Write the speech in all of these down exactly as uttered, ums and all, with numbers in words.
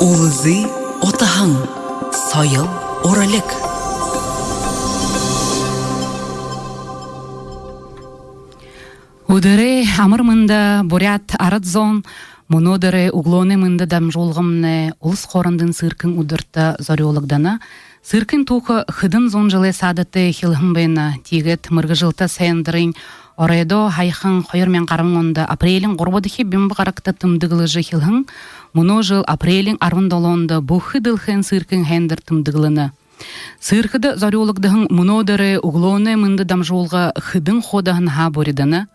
Үлзы утаһан. Соёл, уралиг. Үдэрэй амар мэндэ, буряад арад зон! Мүнөөдэрэй үглөөнэй мэндэ дамжуулгамнай улас хоорондын циркын үдэртэ зорюулагдана. Циркын түүхэ хэдэн зуун жэлэй саада тээ эхилһэн байна. Тиигээд мэргэжэлтэ Сээндэрынь оройдоо һаяхан хоёр мянга арбан ондо апрелиин гурбадахи бимбэ гарагта тэмдэглэжэ эхилһэн. Мүнөө жэл апрелиин арбан долоондо бүхы дэлхэйн циркын һайндэр тэмдэглэнэ. Циркдэ зорюулагдаһан мүнөөдэрэй үглөөнэй мэндэ дамжуулга хэдэн хуудаһанһаа бүридэнэ.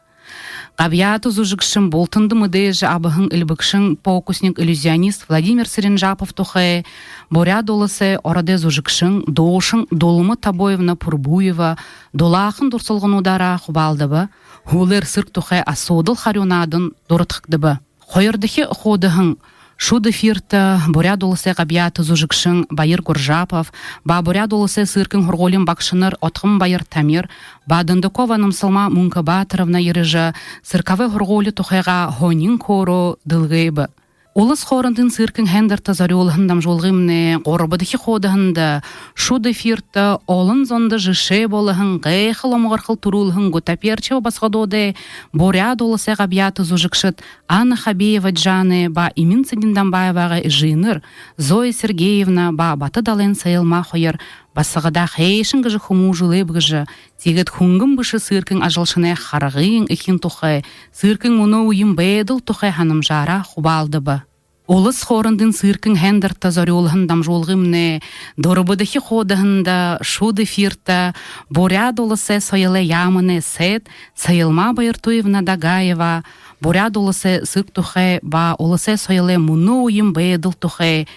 Габьяата зүжэгшэн, бултанда мэдээжэ абаһан эльбэгшэн, фокусник, иллюзионист Владимир Сыренжапов тухай, Буряад Уласай ородой зүжэгшэн, дуушан Дулма Тобоевна Пурбуева дулаахан дурсалгануудаараа хубаалдаба. Һүүлээр цирк тухай асуудал харюу наадан дурадхагдаба. Хоёрдохи хуудаһан: шууд эфиртэ Буряад Уласай габьяата зүжэгшэн Баир Гуржапов ба Буряад Уласай циркын һургуулиин багшанар Отгон-Баяр Тамир ба Дондокова Намсалма Мункабатаровна ерэжэ, цирковой һургуули тухайгаа һонин хөөрөө дэлгээбэ. Улас хоорондын циркын һайндэртэ зорюулһан дамжуулгымнай гурбадахи хуудаһанда шууд эфиртэ олон зондо жэшээ болоһон, гайхал омогорхол түрүүлһэн гуттаперчева басагадуудай, Буряад Уласай габьяата зүжэгшэд Анна Хабеева Жанна ба Эмин Цыдендамбаевагай эжынэр Зоя Сергеевна ба Бата-Далайн Сайлма хоёр басагадаа хайшан гэжэ хүмүүжүүлээб гэжэ, тиигээд хүнгэн бэшэ циркын ажалшанай харгын эхин тухай, циркын мүнөө үеын байдал тухай һанамжаараа хубаалдаба. Улас хоорондын циркын һайндэртэ зорюулһан дамжуулгымнай дүрбэдэхи хуудаһанда шууд эфиртэ Буряад Уласай соёлой яаманай сайд Сайлма Баяртуевна Дагаева Буряад Уласай цирк тухай ба уласай соёлой мүнөө үеын байдал тухай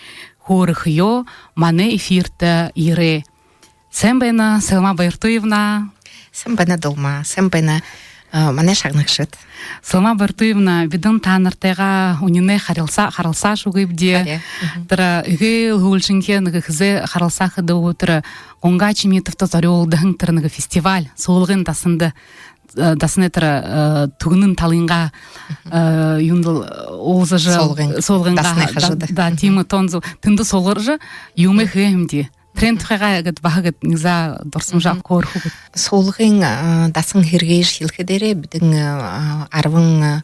хөөрэхэеэ манай эфиртэ ерээ. Сайн байна, Сайлма Баяртуевна. Сайн байна, Дулма. Сайн байна, а, манай шагнагшад. Сайлма Баяртуевна, бидэ таанартайгаа үнинэй харилсаа, харилсаашьегүйбди. Харин. Мгм. Тэрэ эгээл һүүлшынхиеэ нэгэ хэзээ харилсаа хэдэгүб, тэрэ Гунга Чимитовта зорюулагдаһан тэрэ нэгэ фестиваль, Суулгын дасанда, э, дасанай тэрэ, э, түгнэн талынгаа, э, юундэл уулзажа, Суулгын, Суулгынгаа дасанай хажууда. Да, да, тиимэ, тон зүб. Тэндэ суулгажа, юумэ хээ һэмди. Тэрэн тухайгаа гээд баһа гээд нэгэ заа дурсамжа абхаар хөөрэхэ гүт. Суулгын, а, дасан һэргээжэ эхилхэдээрээ бидэ, а, арбан, а,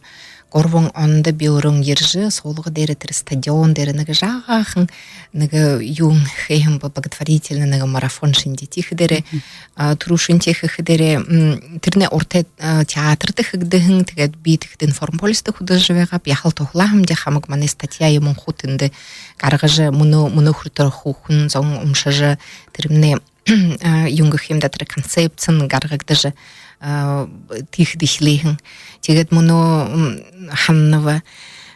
гурбан ондо би өөрөө ерэжэ, Суулга дээрэ тэрэ стадион дээрэ нэгэ жаахан, нэгэ юун хээ һэм бэ, благотворительна нэгэ марафон шэнги. Тиихэдээрээ, а, түрүүшынхиеэ хэхэдээрээ, м, тэрэнэй урда, а, театрта хэгдэһэн, тиигээд би тиихэдэ «Информполисто» хүдэлжэ байгааб, яһала туһалаа һэмди, хамаг манай статья юумэн хуу тэндэ гаргажа, мүнөө, мүнөө хүрэтэр хуу хүн зон уншажа, тэрэмнай, а, юун гэхэ юм даа, тэрэ концепци гаргагдажа, а, тиихэдэ эхилээ һэн. Тиигээд мүнөө, м, һананаб,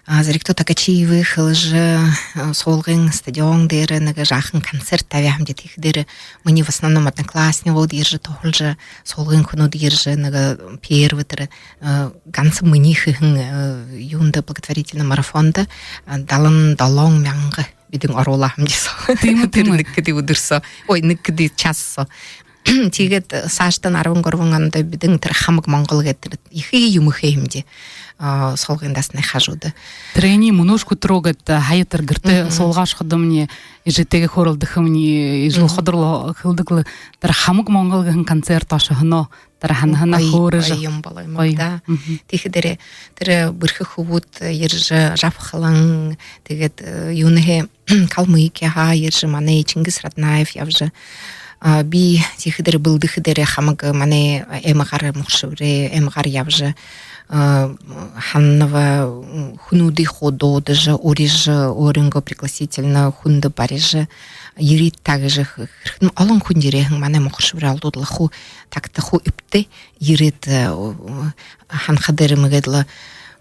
а, Зоригто Токачиевэй хэлэжэ, а, Суулгын стадион дээрэ нэгэ жаахан концерт табяа һэмди. Тиихэдээрээ минии в основном одноклассникууд ерэжэ туһалжа, Суулгын хүнүүд ерэжэ, нэгэ первый тэрэ, а, ганса минии хэһэн, а, юундэ, благотворительна марафондо, а, далан долоон мянга бидэ оруулаа һэмди соо. Тиимэ, тиимэ. Тэрэ нэгэ хэды үдэр соо. Ой, нэгэ хэды час соо. Тиигээд саашадаа арбан гурбан ондо бидэ тэрэ «Хамаг Монгол» гээд тэрэ ехэ юумэ хээ һэмди, а, Суулгын дасанай хажууда. Тэрэниие мүнөөшье хүрэтэр гээд, а, һая тэрэ гэртээ суулгаа ошоходомни, эжытэйгээ хөөрэлдэхэдэмни, эжы ходо лэ хэлэдэг лэ, тэрэ «Хамаг Монгол» гэһэн концерт ошоһоноо тэрэ һанаһанаа хөөрэжэ. Гоё юм болоо юм даа. Тиихэдээрээ тэрэ бэрхэ хүбүүд ерэжэ, жабхалан, тиигээд, э, юунһээ, Калмыкияһаа ерэжэ, манай Чингис Раднаев ябажа, а, би тиихэдээрээ бэлдэхэдээрээ хамаг манай Эмэ-Гар, Мухар-Шэбэрэй Эмэ-Гар ябажа, а, һананаб, хүнүүдые хуу дуудажа, урижа, өөрынгөө пригласительна хүндэ барижа, ерыт таа гэжэ хэ-, хэрхэн олон хүн ерээ һэн, манай Мухар-Шэбэрэй ондоо лэ хуу тагта, хуу эбтэй ерээд, э, һанахадаа, миигээд лэ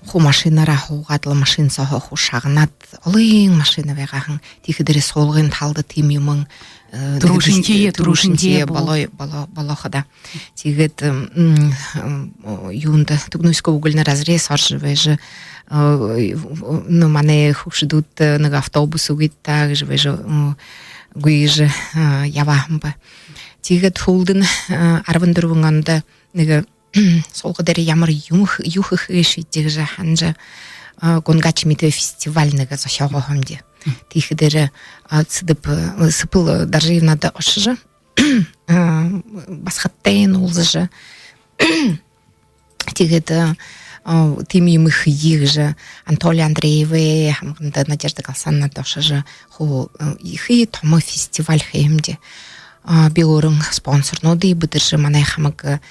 хуу машинаараа һуугаад лэ, машина сооһоо хуу шагнаад, олон машина байгаа һэн. Тиихэдээрээ Суулгын талада тиимэ юумэн, э, түрүүшынхиеэ, түрүүшынхиеэ болоо, болоо, болоо хадаа. Тиигээд, м, м, юундэ, Тугнуйская угольная разрез орожо байжа, э, ну, манай хүгшэдүүдтэ нэгэ автобус үгыт даа гэжэ байжа, м, гүйжэ, э, ябаа һэм бэ. Тиигээд һүүлдэнь, э, арбан дүрбэн ондо нэгэ Суулга дээрэ ямар юумэ х-, юу хэхэбши гэжэ һанажа, а, Гунга Чимитовэй фестиваль нэгэ зохёогоо һэмди. Тиихэдээрээ, а, Сэдэб, э, Сэпэл Доржиевнада ошожо, а, басагадтайнь уулзажа, тиигээд, а, тиимэ юумэ хэе гэжэ Анатолий Андреевай һамганда, Надежда Галсановнада ошожо, хуу, э, ехэ томо фестиваль хэһэмди. А, би өөрын спонсорнуудые бэдэржэ, манай хамаг,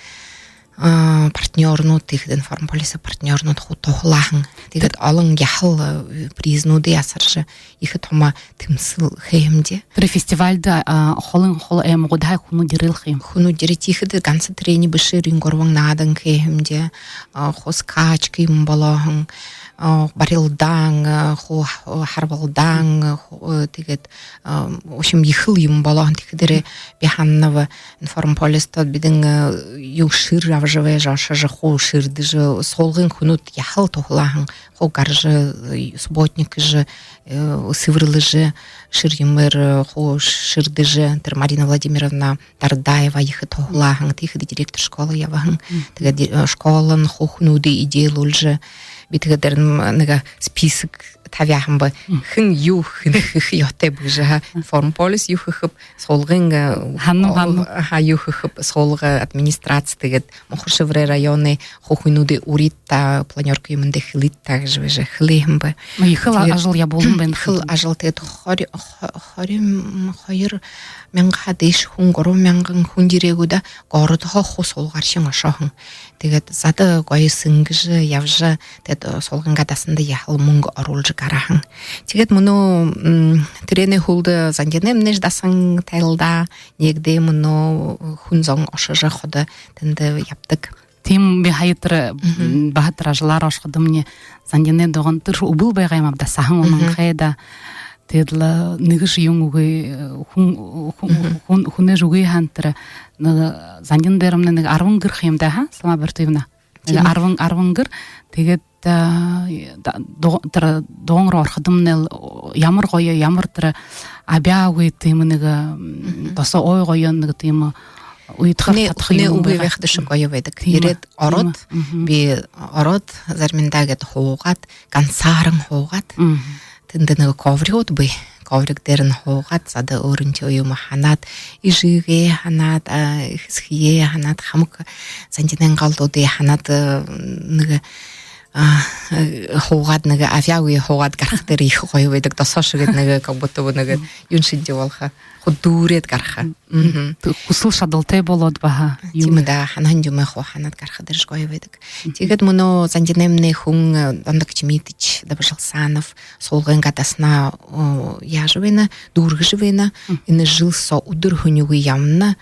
а, партнёрнууд, тиихэдэ «Информполисэй» партнёрнууд хуу туһалһан. Тиигээд олон яһала, э, признуудые асаржа, ехэ томо тэмсэл хэһэмди. Тэрэ фестивальда, а, холын холо аймагуудһаа хүнүүд ерээ ха юм. Хүнүүд ерээ. Тиихэдэ ганса тэрэниие бэшэ, юрын гурбан наадан хэһэмди. А, хуу скачка юумэн болоһон, а, барилдаан, а, хуу, а, харбалдаан, а, хуу, э, тиигээд, а, в общем, ехэл юумэн болоһон. Тиихэдээрээ би һананаб, «Информполисто» бидэн, э, юу, шэр абажа байжа, ошожо, хуу шэрдэжэ, суулгын хүнүүд яһала туһалһан, хуу гаража, э, субботник гэжэ, э, сэбэрлэжэ, шэр юумээр, э, хуу шэрдэжэ, тэрэ Марина Владимировна Дардаева ехэ туһалһан, тиихэдэ директор школы ябаһан. Тиигээд, э, школын хуу хүнүүдые эдеэлүүлжэ, би тиигээд тэрэ нэгэ список табяа һэм бэ. Хэн юу, хэн хэхэ ёһотой бэ гэжэ, ха. «Информполис юу хэхэб, суулгын, э, һанам, о, һанам, ха, юу хэхэб, суулга администраци, тиигээд Мухар-Шэбэрэй районой хуу хүнүүдые уряад та, планёрка юумэндэ хэлээд та гэжэ байжа хэлээ һэм бэ. Ну, ехэл, тиигээд ажал ябуулһан байна. Ехэл ажал. Тиигээд хори-, хо-, хорин хоёр мянгаһаа дээшэ хүн, гурбан мянган хүн ерээ гү даа, городһоо хуу суулгааршан ошоһон. Тиигээд зада гоё сэнгэжэ ябажа, тиигээд, э, суулгынгаа дасанда яһала мүнгэ оруулжа гараһан. Тиигээд мүнөө, м, тэрэнэй һүүлдэ Зандинэмнай дасан тайлдаа, нэгэдэ мүнөө хүн зон ошожо ходо тэндэ ябадаг. Тиимэ, би һая тэрэ, м, баһа тэрэ ажалаараа ошоходомни Зандинэй дуган тэрэ үбэл байгаа юм ааб даа, саһан унанхай даа. Тиигээд лэ нэгэшье юумэ үгы, хүн, хүн, хүнэйшье үгы һаань, тэрэ нэгэ Зандин дээрэмнай нэгэ арбан гэр ха юм даа, ха, Салма Бартуевна? Нэгэ, тиимэ, арбан, арбан гэр. Тиигээд, а, да-, дуган, тэрэ дуган руу ороходомнай ямар гоё, ямар тэрэ абяагүй тиимэ нэгэ, м, досоо ой гоё нэгэ тиимэ уйдхар, хүнэй, татахар хүнэй юумэн үгы байгаа. Байхада шэг гоё байдаг. Тиимэ, ерээд, тиимэ, ороод, би ороод, заримдаа гээд һуугаад, гансааран һуугаад. Тэндэ нэгэ ковригууд бии. Ковриг дээрэнь һуугаад, зада өөрынтөө юумэ һанаад, эжыгээ һанаад, а, эсэгэеэ һанаад, хамаг Зандинай галуудые һанаад, э, нэгэ, а, э, һуугаад, нэгэ абяагүй һуугаад гарахадаа ехэ гоё байдаг. Досоошье гээд нэгэ как будто бы нэгэ юун шэнги болохо, хуу дүүрээд гараха. Тиимэ. Тиигээд хүсэл шадалтай болоод баһа. Тиимэ даа, һанаһан юумэ хуу һанаад гарахадаа гоё байдаг. Тиигээд мүнөө Зандинэмнай хүн, э, Дондок Чимитыч Добожелсанов суулгынгаа дасанаа, о, яажа байна, дүүргэжэ байна. Энэ жэл соо үдэр һүнигүй ябана.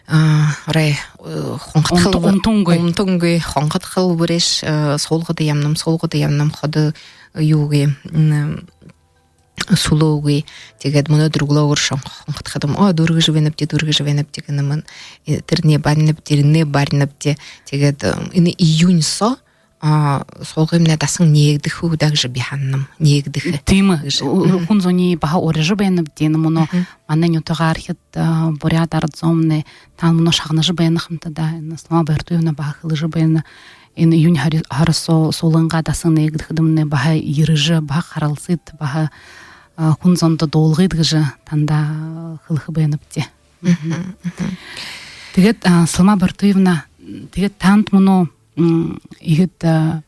А, арай, э, хонходхол, унтангүй, унтангүй, хонходхол бэшэ, э, суулгада ябанам, суулгада ябанам, ходо юугүй, м, сүлөөгүй. Тиигээд мүнөөдэр үглөөгүүр шон хонходходом, о, дүүргэжэ байнабди, дүүргэжэ байнабди гэнэ мэн. Э, тэрэнээ баринабди, тэрэнээ баринабди. Тиигээд, э, энэ июнь соо, а, суулгымнай дасан нээгдэхэ гү даа гэжэ би һананам. Нээгдэхэ. Тиимэ. Хүн зониие баһа уряжа байнабди. Энэ мүнөө манай нютагаархид, а, буряад арад зомнай, таанад мүнөө шагнажа байна хамта даа. Энэ Салма Бартуевна баһа хэлэжэ байна. Энэ июнь һара-, һара соо суулгынгаа дасан нээгдэхэдэмнай баһа ерэжэ, баһа харалсыт, баһа, а, хүн зондо дуулгыт гэжэ танда хэлэхэ байнабди. Тиигээд, а, Салма Бартуевна, тиигээд таанад мүнөө, м, иигээд, а,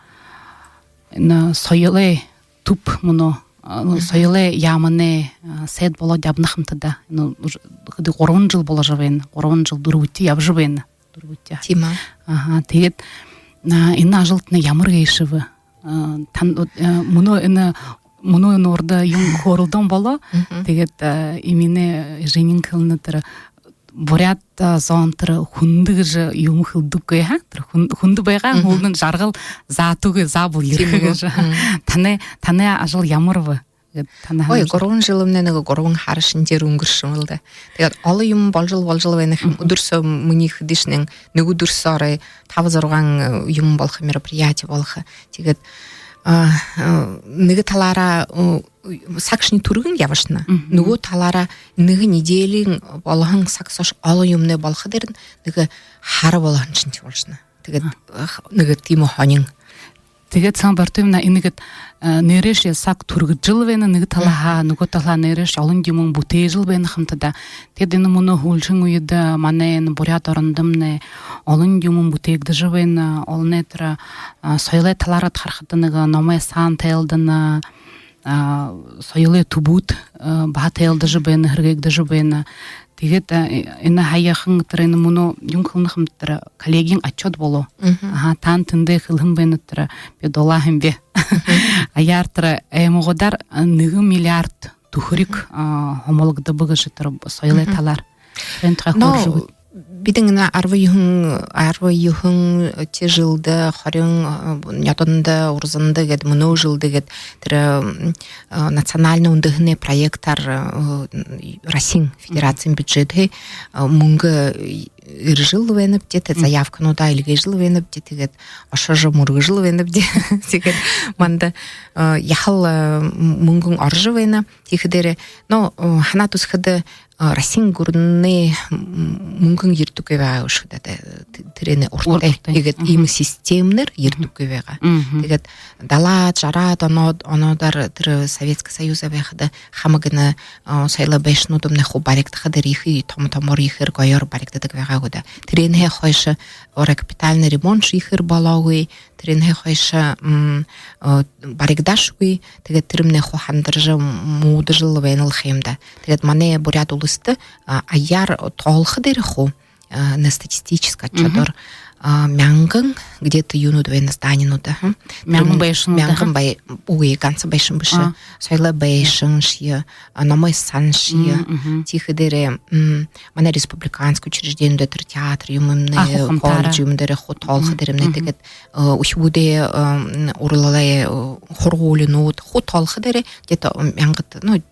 энэ соёлой түб мүнөө, а, соёлой яаманай, а, сайд болоод ябана хамта даа. Энэ уже хэды гурбан жэл боложо байна. Гурбан жэл, дүрбэтэй ябажа байна. Дүрбэтэй. Тиимэ. Аха, тиигээд, а, энэ ажалтнай ямар гээшэб? А, тан-, вот, а, мүнөө энэ, мүнөө энэ урда юун хөөрэлдөөн болоо. Тиигээд, а, Эминэ, Женин хэлэнэ, тэрэ буряад, а, зон тэрэ хүндэ гэжэ юумэ хэлэдэггүй, ха? Тэрэ хүн-, хүндэ байгаа, хүндын жаргал заатагүй, заабол ерэхэ гэжэ. Танай, танай ажал ямар бэ? Гээд танай... Ой, һанажа, гурбан жэлымнай нэгэ гурбан һара шэнжээр үнгэршэ юм лэ даа. Тиигээд олон юумэн боложол, боложол байна ха юм. Үдэр соо минии хэдышье, нэгэ үдэр соо арай таба-зургаан, э, юумэн болохо, мероприяти болохо. Тиигээд, а, а, нэгэ талаараа, э, сагшни түргэн ябашана. Нүгөө талаараа нэгэ неделиин болоһон саг соошье олон юумэнэй болохо дээрэнь нэгэ һара болоһон шэнги болошоно. Тиигээд, а, нэгэ тиимэ һонин. Тиигээд һаа, Бартуевна, энэ гээд, э, нээрээшье саг түргэжэл байна, нэгэ талаһаа, нүгөө талаһаа нээрээшье олон юумэн бүтээжэл байна хамта даа. Тиигээд энэ мүнөө һүүлшын үедэ манай энэ Буряад орондомнай олон юумэн бүтээгдэжэ байна, олоной тэрэ, а, соёлой талаараа харахада нэгэ номой сан тайлдана, а, соёлой түбүүд, а, баһа тайлдажа байна, һэргээгдэжэ байна. Тиигээд, а, э, энэ һаяхан тэрэ, энэ мүнөө юун хэлэнэ һэм, тэрэ коллегиин отчёт болоо. Мгм. Аха, таанад тэндэ хэлэһэн байнат тэрэ, би дуулаа һэм бэ. Мгм. Аяар тэрэ аймагуудаар, а, нэгэ миллиард түхэриг, а, һомологдобо гэжэ тэрэ соёлой талаар. Тэрэн тухай хөөрэжэ үгыт. Бидэн энэ арбан юһэн, арбан юһэн тэ жэлдэ, хорин, э, нёдондо, урзанда гээд, мүнөө жэлдэ гээд тэрэ, м, э, национальна үндэһэнэй проектаар, э, Россиин Федерациин бюджетһээ, э, мүнгэ ерэжэл байнабди, тэ заявкануудаа эльгээжэл байнабди, тиигээд ошожо мүргэжэл байнабди. Тиигээд манда, э, яһала, э, мүнгэн орожо байна. Тиихэдээрээ, но, э, һанаад үзэхэдэ, э, Россиин гүрэнэй, м, мүнгэн ерэдэггүй байгаа үшөө даа, тэ-, тэрэнэй урда. Урда. Иигээд иимэ системнэр ерэдэггүй байгаа. Мгм. Тиигээд далаад, жараад оноод, оноодоор тэрэ Советскэ Союза байхада хамаг энэ, э, соёлой байшангууднай хуу баригдахадаа ехэ томо-томоор, ехээр гоёор баригдадаг байгаа гү даа. Тэрэнһээ хойшо орой капитальна ремонт ехээр болоогүй. Тэрэнһээ хойшо, м, э, баригдаашагүй. Тиигээд тэрэмнай хуу һандаржа, муудажал байна лэ ха юм даа. Тиигээд манай Буряад Уласта, а, аяар тоолоходоо хуу, а, на статистическа отчёдоор, а, мянган где-то юунууд байна, зданинууд, аха. Мянган байшан, мянган бай-, үгы, ганса байшан бэшэ. А. Соёлой байшаншье, а, номой саншье. Мгм. Тиихэдээрээ, м, манай республиканска учрежденинүүдээр, тэрэ театр юумэмнай, а, хуу хамтаараа, колледж юумэмнай хуу тоолоходоо, мгм, тиигээд, э, үхибүүдэй, э, м, уралалай, э, һургуулинууд хуу тоолоходоо где-то мянган, ну,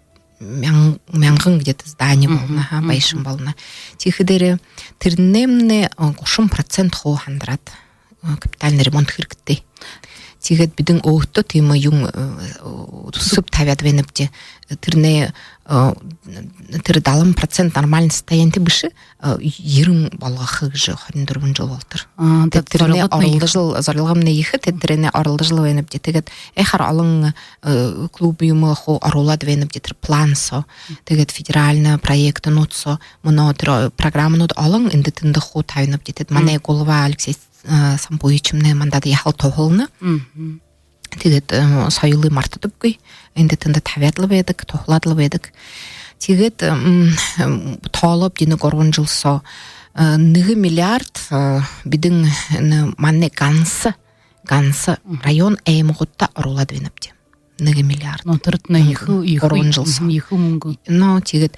мян-, мянган где-то здани болоно, аха, байшан болоно. Тиихэдээрээ тэрэнэймнай, э, гушан процент хуу һандараад, э, капитальна ремонт хэрэгтэй. Тиигээд бидэн өөртөө тиимэ юун, э, түсэб табяад байнабди. Тэрэнэй, э, тэрэ далан процент нормальна состоянитай бэшэ, э, ерэн болгохо гэжэ хорин дүрбэн жэл болотор. А, тиигээд тэрэнэй зорилготнай ехэ. Оролдожол, зорилгомнай ехэ, тиигээд тэрэнээ оролдожол байнабди. Тиигээд ехээр олон, э, клуб юумэ хуу оруулаад байнабди тэрэ план соо. Тиигээд федеральна проектнүүд соо, мүнөө тэрэ программанууд олон эндэ тэндэ хуу табинабди. Тиигээд манай глава Алексей, э, Самбуевичмнай мандаа яһала туһална. Тиигээд, э, соёлые мартадаггүй. Эндэ тэндэ табяад лэ байдаг, туһалаад лэ байдаг. Тиигээд, м, м, тоолообди энэ гурбан жэл соо, э, нэгэ миллиард, э, бидэн, э, манай ганса, ганса район аймагуудта оруулаад байнабди. Нэгэ миллиард. Но, тэрэтнай ехэ, ехэ, гурбан жэл соо, ехэ мүнгэ. Но, тиигээд,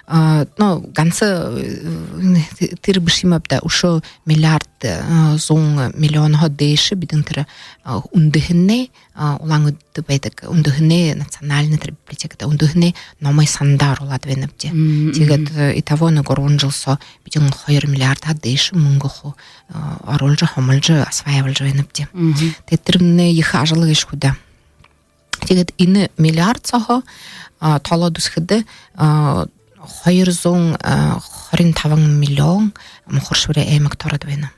а, но, ганса, э, тэрэ бэшэ юм ааб даа, үшөө миллиард, э, зуун миллионһоо дээшэ бидэн тэрэ, а, үндэһэнэй, а, Улаан-Үдэдэ байдаг үндэһэнэй национальна тэрэ библиотекада үндэһэнэй номой санда оруулаад байнабди. Тиигээд, э, итого энэ гурбан жэл соо бидэн хоёр миллиардһаа дээшэ мүнгэ хуу, э, оруулжа, һомолжо, осваивалжа байнабди. Тиигээд тэрэмнай ехэ ажал гээшэ хуу даа. Тиигээд энэ миллиард сооһоо, а, тоолоод үзэхэдэ, а, хоёр зуун, а, хорин табан миллион Мухар-Шэбэрэй аймагта ороод байна.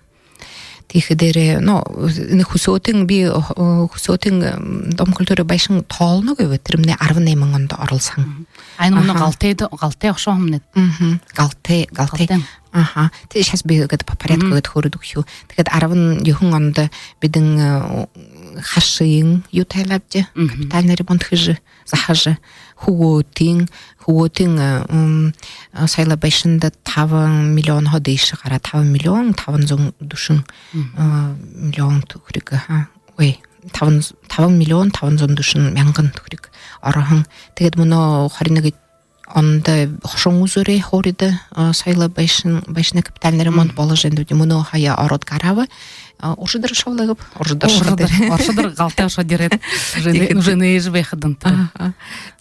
Тиихэдээрээ, но, энэ Хүсөөтын би, э, Хүсөөтын, м, Дом культуры байшан тоолоно гүб, тэрэмнай арбан найман ондо оролсоһон. А энэ мүнөө Галтайда, Галтай ошоо һэмнай. Галтай, Галтай. Галтай. Аха. Тиигээд сейчас би гээд по порядку гээд хөөрэжэ үгэхэ. Тиигээд арбан юһэн ондо бидэн, э, Хашын юу тайлаабди, капитальна ремонт хэжэ, заһажа. Хүбүүдтэ, Хүбүүдтэ, э, м, э, соёлой байшанда табан миллионһоо дээшэ гараа, табан миллион табан зуун дүшэн, э, миллион түхэриг, аха. Ой, табан, табан миллион табан зуун дүшэн мянган түхэриг ороһон. Тиигээд мүнөө хорин нэгэ ондо Хошуун-Үзүүрэй һуурида, а, соёлой байшан, байшанай капитальна ремонт боложо байна. Мүнөө һая ороод гарааб. А, Уржадар ошоо лэ гүб? Уржадар, Уржадар, Уржадар. Уржадар Галтай ошоод ерээд. Уже нэ-, тиигээд уже нээжэ байхадань. Аха.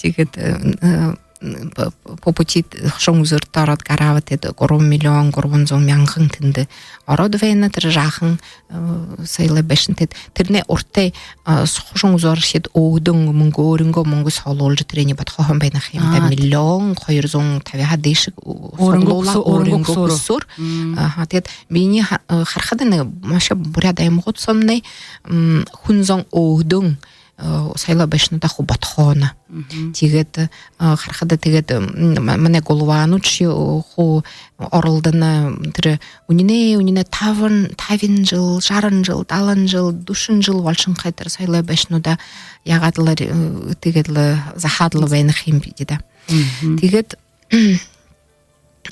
Тиигээд, э, э, по пути хушуун үзүүртэ ороод гараабди, тэдэ гурбан миллион гурбан зуун мянган тэндэ ороод байна, тэрэ жаахан соёлой байшан. Тэдэ тэрэнэй урда хушуун үзүүршэд өөһэдөө мүнгэ, өөрынгөө мүнгэ суглуулжа, тэрэниие бодхооһон байна ха юм даа. Миллион хоёр зуун табяад дээшээ суглуулаа өөрынгөө хүсөөр. Аха, тэдэ минии харахада нэгэ маша буряад аймагууд соомнай хүн зон өөһэдөө соёлой байшануудаа хуу бодхооно. Тиигээд харахада, тиигээд манай гулваануудшье хуу оролдоно. Тэрэ үнинэй, үнинэй табан, табин жэл, жаран жэл, далан жэл, дүшэн жэл болошонхой тэрэ соёлой байшануудаа яагаад лэ, тиигээд лэ заһаад лэ байна ха юм бидэ даа. Тиигээд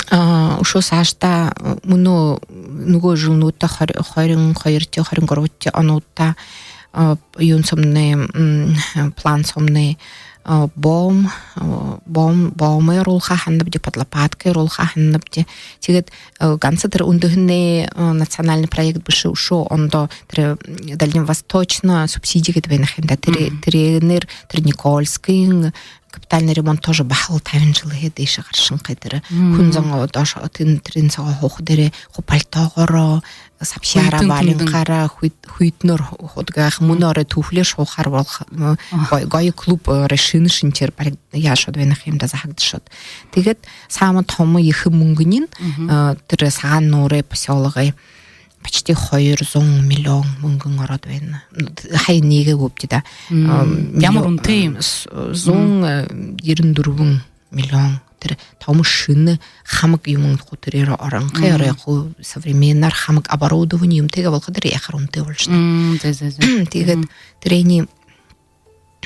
үшөө саашадаа мүнөө нүгөө жэлнүүдтэ, хорин хоёрто, хорин гурбадахи онуудта юун соомнай, план соомнай бом, бом, бомые оруулха һананабди, под лопаткые оруулха һананабди. Тиигээд ганса тэрэ үндэһэнэй национальный проект бэшэ, үшөө ондоо тэрэ дальневосточно субсидия гэдэг байна ха юм даа. Тэрэ, тэрэнээр тэрэ Никольскын капитальный ремонт тоже баһал табин жэлһээ дээшээ гарашонхой тэрэ. Хүн зон доошоо, тэрэн, тэрэн соогоо һууха дээрээ хуу пальтогоороо, сабшаараа, валенкаараа, хүйтэнөөр һуудаг ха юм. Мүнөө орой туфлиеэр һуухаар болохо. Гоё, гоё клуб орой шэнэ шэнээр баригдаа, яашаад байна ха юм даа, заһагдашоод. Тиигээд саамай томо ехэ мүнгэниинь тэрэ Сагаан нуурай посёлогой почти хоёр зуун миллион мүнгэн ороод байна. Һая нэгэ үбди даа. Ямар үнэтэй юм? Зуун ерэн дүрбэн миллион. Тэрэ томо шэнэ хамаг юумэн хуу тэрээр оронхой, орой хуу современнээр хамаг оборудовани юумэтэйгээ болохо дээрээ яахаар үнэтэй болошоно. Тиигээд тэрэниие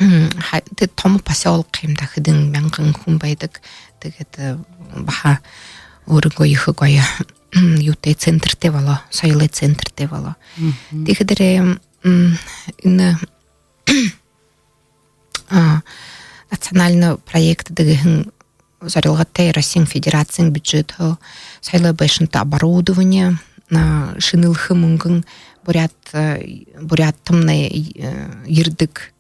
Ха, тэдэ томо посёлок юм даа, хэдэн мянган хүн байдаг. Тиигээд баһа өөрынгөө ехэ гоё юутэй, центртэй болоо, соёлой центртэй болоо. Тиихэдээрээ энэ национальный проект гэһэн зорилготой Россиин Федерациин бюджетһээ соёлой байшантай оборудовани шэнэлхэ мүнгэн Буряад, Буряадтамнай ерэдэг.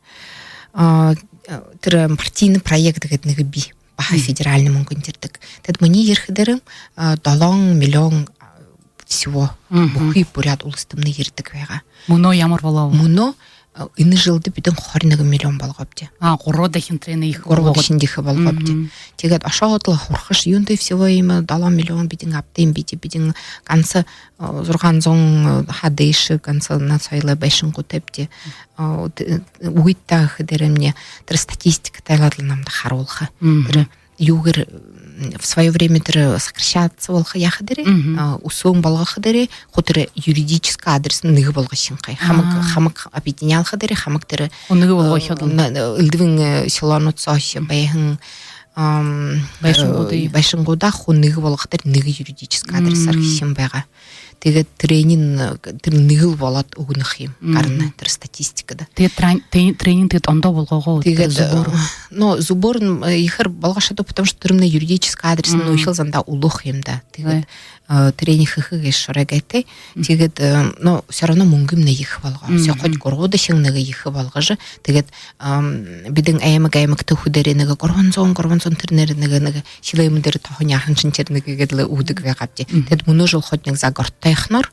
Тэрэ партийный проект гэдэг нэгэ бии, баһа федеральный мүнгэн ерэдэг. Тэдэ минии ерэхэдээрээ долоон миллион всего бүхы Буряад уластамнай ерэдэг байгаа. Мүнөө ямар болоо? Мүнөө энэ жэлдэ бидэн хорин нэгэн миллион болгообди. А, гурба дахин тэрэнээ ехэ болгообди. Гурба дахин ехэ болгообди. Тиигээд ошоходол һурхаш, юундэ всего иимэ долоон миллион бидэн абтаабди, бидэн ганса зургаан зуун ха дээшээ ганса на соёлой байшангуудтайбди. Үгы даа, гэхэдээрээ тэрэ статистика тайлаад лэ намда харуулха. Тэрэ юугээр в своё время тэрэ сокращаться болохо яаха дээрээ, үсөөн болгохо дээрээ, хуу тэрэ юридический адрес нэгэ болгошонхой. Хамаг, хамаг объединялха дээрээ, хамаг тэрэ хуу нэгэ болгохо дээрээ. Элдэбын селонууд соошье байһан байшангуудые, байшангуудаа хуу нэгэ болгохо дээрээ нэгэ юридический адресаар хэһэн байгаа. Тиигээд тэрэниинь тэрэ нэгэл болоод үгэнэ ха юм. Гарана тэрэ статистикада. Тиигээд тэрэ, тэрэ, тэрэниинь тиигээд ондоо болгоо гү? Тиигээд зүбөөр, ну, зүбөөр ехээр болгошодог, потому что тэрэмнай юридический адрес нь ехэл зандаа үлүү ха юм даа. Тиигээд тэрэниие хэхэ гээшэ шоройгоётой. Тиигээд, ну, всё равно мүнгэмнай ехэ болгоо. Всё, хоть гурбадахин нэгэ ехэ болгожо. Тиигээд бидэн аймаг, аймагта үгэхэдээрээ нэгэ гурбан зуун, гурбан зуун тэрэнээр нэгэ, нэгэ хилээмэн дээрэ тоһон яаһан шэнээр нэгэ гээд лэ үгэдэг байгаабди. Тиигээд мүнөө жэл хоть нэгэ загортойхоноор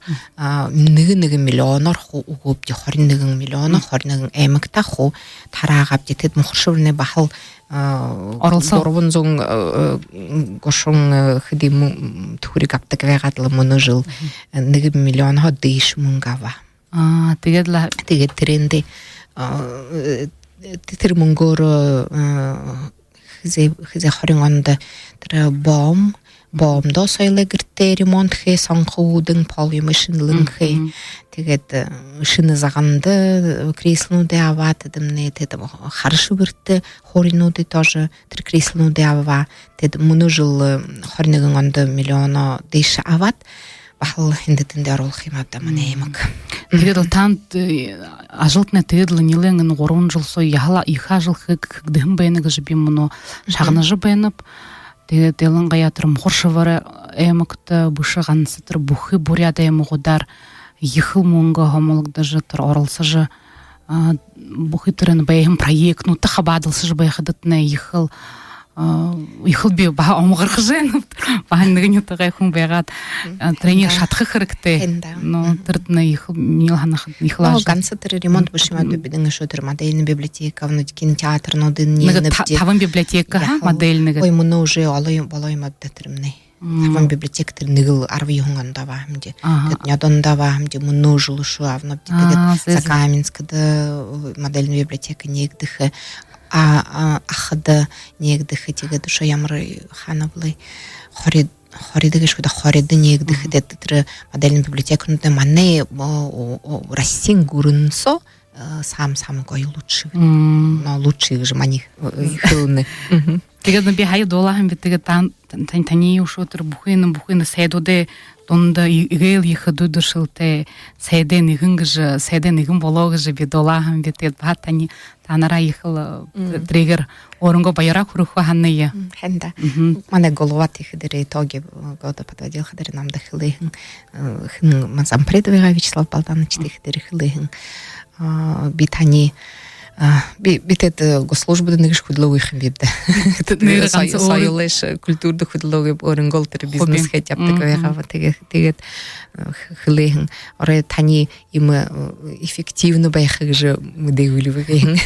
нэгэ, нэгэ миллионоор хуу үгөөбди, хорин нэгэн миллионо, хорин нэгэн аймагта хуу тараагаабди. Тиигээд Мухаршэбэрнай баһал оролсоо. Гурбан зуун гушан хэды түхэриг абтадаг байгаад лэ мүнөө жэл нэгэ миллионһоо дээшэ мүнгэ абаа. А, тиигээд лэ, тиигээд тэрээндээ тэрэ мүнгөөрөө хэзээ, хэзээ хорин ондо тэрэ бом, бомдо соёлой гэртээ ремонт хээ, сонхо үүдэн, пол юумэ шэнэлэн хээ. Тиигээд шэнэ заганда креслонуудые абаад, тэдэмнай, тэдэ хара шэбэртэ хууринуудые тоже, тэрэ креслонуудые абаа. Тэдэ мүнөө жэл хорин нэгэн ондо миллионо дээшээ абаад, баһал эндэ тэндэ оруулха юм ааб даа манай аймаг. Тиигээд лэ танда ажалтнай тиигээд лэ нилээн энэ гурбан жэл соо яһала ехэ ажал хэг-, хэгдэһэн байна гэжэ би мүнөө шагнажа байнаб. Тиигээд илангаяа тэрэ Мухаршэбэр аймагта бэшэ, ганса тэрэ бүхы буряад аймагуудаар ехэл мүнгэ һомологдожо, тэрэ оролсожо, бүхы тэрэ байһан проектнүүдтэ хабаадалсажа байхадатнай ехэл Ехэл би баһа омогорхожо байна. Баһа нэгэ нютагай хүн байгаад, тэрэнээ шадаха хэрэгтэй. Но тэрэтнай ехэл, минии һанахада, ехэл ажал. Ганса тэрэ ремонт бэшэ юм даа, бидэнэй үшөө тэрэ модельна библиотека, внутрикинотеатрнуудынь нэгэ та-, табан библиотека, ха, модельна гэдэг. Ой, мүнөө уже олон болоо юм даа тэрэмнай. Табан библиотека, тэрэ нэгэл арбан юһэн ондо абаа һэмди. Аха. Тэдэ нёдондо абаа һэмди, мүнөө жэл үшөө абанабди. Тиигээд Закаменскада модельна библиотека нээгдэхэ, а, Ахада нээгдэхэ, тиигээд үшөө ямар хаана бэлэй, Хорида, Хорида гээшэ гү даа, Хорида нээгдэхэ. Тэдэ тэрэ модельна библиотеканууд манай Россиин гүрэн соо саамай-саамай гоё, лучший. Но лучший гэжэ манай хэлэнэ. Тиигээд би һая дуулаа һэм би, тиигээд тан-, тан-, таниие үшөө тэрэ бүхы энэ, бүхы энэ сайдуудай дунда эгээл ехэ дүршэлтэй сайдай нэгэн гэжэ, сайдай нэгэн болоо гэжэ би дуулаа һэм би, тиигээд баһа тани-, танараа ехэл, тэрэгээр өөрынгөө баяраа хүргэхэ һанаа. Һайн даа. Манай глава тиихэдэрээ итоги года подводил һэдэрээ намда хэлээ һэн, хэн, зампред байгаа Вячеслав Балданович тиихэдэрээ хэлээ һэн. Би тани, би, би тэдэ госслужбада нэгэшье хүдэлөөгүй һэм бибди. Тэдэ нэрэ ганса соёлой, культурада хүдэлөөгүй, өөрынгөөл тэрэ бизнес хээд ябадаг байгааб. Тиигээд, тиигээд хэлээ һэн: «Орой тани иимэ эффективна байха гэжэ мэдээгүй лэ бэ», — гэһэн.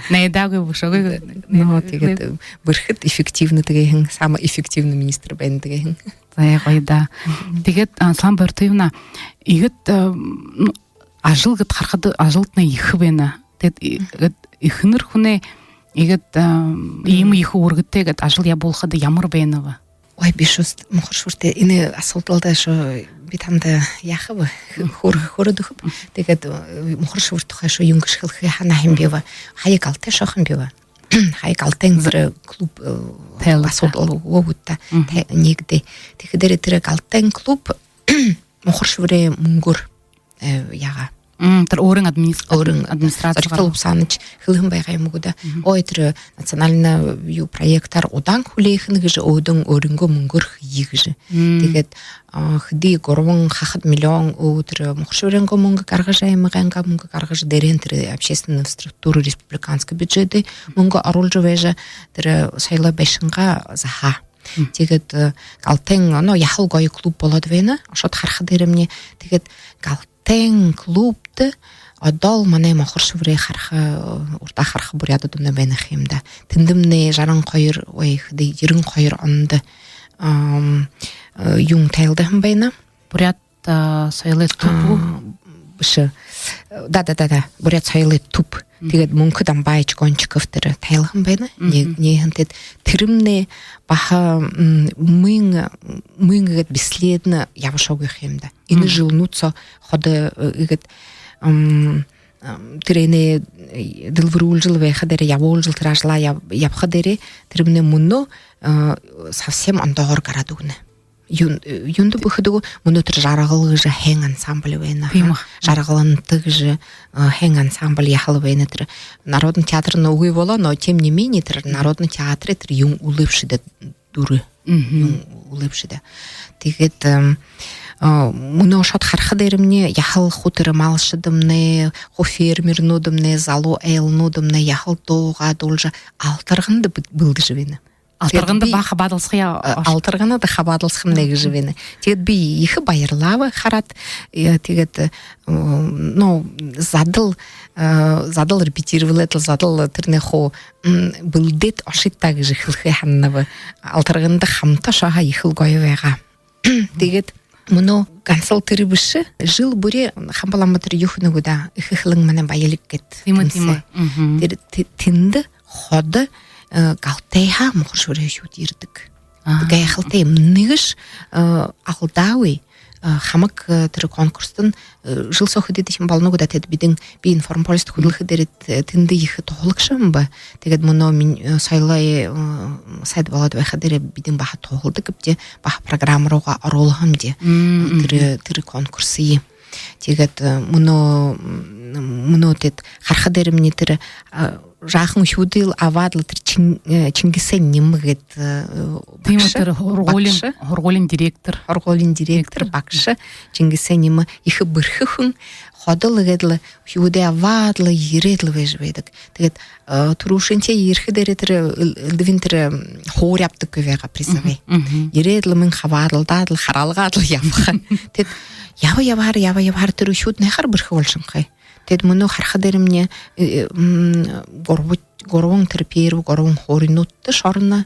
Найдаагүй бэшэ гү. Но тиигээд бэрхэт эффективна тиигэһэн, самый эффективный министр байна тиигэһэн. Зай, гоё даа. Тиигээд, Светлана Бортуевна, иигээд ажал гээд харахада, ажалтнай ехэ байна. Тиигээд иигээд эхэнэр хүнэй иигээд иимэ ехэ үүргэтэй гээд ажал ябуулхада ямар байнаб? Ой, би шууд Мухар-Шэбэртэ энэ асуудалда шууд би танда яахаб, хөөрэ-, хөөрөөд үгэхэб. Тиигээд Мухар-Шэбэр тухай шууд юун гээшэ хэлэхэ һанаа һэм биб. Һая Галтай ошоһон биб. Һая Галтайн зэрэ клуб, асуудал үгөөд даа. Нэгэдэ. Тиихэдэрээ тэрэ Галтайн клуб Мухар-Шэбэрэй мүнгөөр яагаа. Тэрэ өөрын администра-, өөрын администраци. Зоригто Лубсанович хэлэһэн байгаа юм гү даа. Ой, тэрэ национальна юу проектээр удаан хүлеэхэнь гэжэ, өөдэнь өөрынгөө мүнгөөр хэе гэжэ. Тиигээд хэды, гурбан хахад миллион өө тэрэ Мухар-Шэбэрэйнгөө мүнгэ гаргажа, аймагайнгаа мүнгэ гаргажа, дээрэһээнь тэрэ общественная инфраструктура, республиканска бюджедэй мүнгэ оруулжа байжа, тэрэ соёлой байшангаа заһаа. Тиигээд Галтайн, но, яһала гоё клуб болоод байна. Ошоод харахадаа ерэмни. Тиигээд Галтайн клубта одоол манай Мухар-Шэбэрэй хараха, урдаа хараха буряадууд байна ха юм даа. Тэндэмнай жаран хоёр, ой, хэды, ерэн хоёр ондо юун тайлдаһан байна. Буряад соёлой түб гү? Бэшэ. Да, да, да, да. Буряад соёлой түб. Тиигээд Мүнхэ Дамбаевич Гончиков тэрэ тайлһан байна. Нэ-, нээһэн тэдэ тэрэмнай баһа мүн, мүн иигээд бесследно ябашоогүй ха юм даа. Энэ жэлнүүд соо ходо иигээд тэрэнээ дэлбэрүүлжэл байхадаараа, ябуулжал тэрэ ажалаа яб-, ябахадаараа, тэрэмнай мүнөө совсем ондоогоор гараад үгэнэ. Юун-, юундэ бэ гэхэдэ, мүнөө тэрэ «Жаргал» гэжэ һайн ансамбль байна. Тиимэ. «Жаргаланта» гэжэ һайн ансамбль яһала байна. Тэрэ Народный театрнай үгы болоо, но тем не менее тэрэ Народный театрай тэрэ юун үлөөбши даа, дүрэ. Юун үлөөбши даа. Тиигээд мүнөө ошоод харахадаа ерэмни, яһала хуу тэрэ малшадамнай, хуу фермернүүдэмнай, залуу айлнуудамнай яһала дуугаа дуулажа, «Алтарганада» бэлдэжэ байна. «Алтарганада» баһа хабаадалсахаяа. Алтарганада хабаадалсахамнай гэжэ байна. Тиигээд би ехэ баярлааб хараад, тиигээд, но, задал, задал репетировалаад лэ, задал тэрэнээ хуу бэлдээд ошыт даа гэжэ хэлэхэ һананаб. «Алтарганада» хамта ошоһоо ехэл гоё байгаа. Тиигээд мүнөө гансал тэрэ бэшэ, жэл бүри хамба лама тэрэ юу хэнэ гү даа, «Эхэ хэлэн — манай баялиг» гээд. Тиимэ, тэнсэ. Тиимэ. Тэрэ тэ-, тэндэ ходо Галтайһаа, Мухар-Шэбэрһээ шууд ерэдэг. Гайхалтай юм. Нэгэшье алдаагүй, хамаг тэрэ конкурстань жэл соо хэдыдэхи юм болоно гү даа, тэдэ бидэн, би «Информполисто» хүдэлхэдэрээ тэндэ ехэ туһалагша юм бэ. Тиигээд мүнөө минии соёлой сайд болоод байхадаараа бидэн баһа туһалдагбди, баһа программа руугаа оруулһамди тэрэ, тэрэ конкурсые. Тиигээд мүнөө, мүнөө тэдэ харахадаа ерэмни, тэрэ жаахан үхибүүдые абаад лэ, тэрэ Чин-, Чингисэй Нима гээд, тиимэ, багша, тэрэ һургуулиин, багша, һургуулиин директор. Һургуулиин директор, багша Чингисэй Нима ехэ бэрхэ хүн. Ходол иигээд лэ үхибүүдээ абаад лэ ерээд лэ байжа байдаг. Тиигээд түрүүшынхиеэ ерэхэдээ тэрэ элдэбын тэрэ хуури абадаггүй байгаа, призовой. Ерээд лэ мүн хабаадалдаад лэ, хараалгаад лэ ябаха. Тиигээд яба ябаар, яба ябаар тэрэ үхибүүд ехэ бэрхэ болошонхой. Тиигээд мүнөө харахадаа, тэрэмнай гурба, гурбан, тэрэ первый гурбан хууринуудта шороно,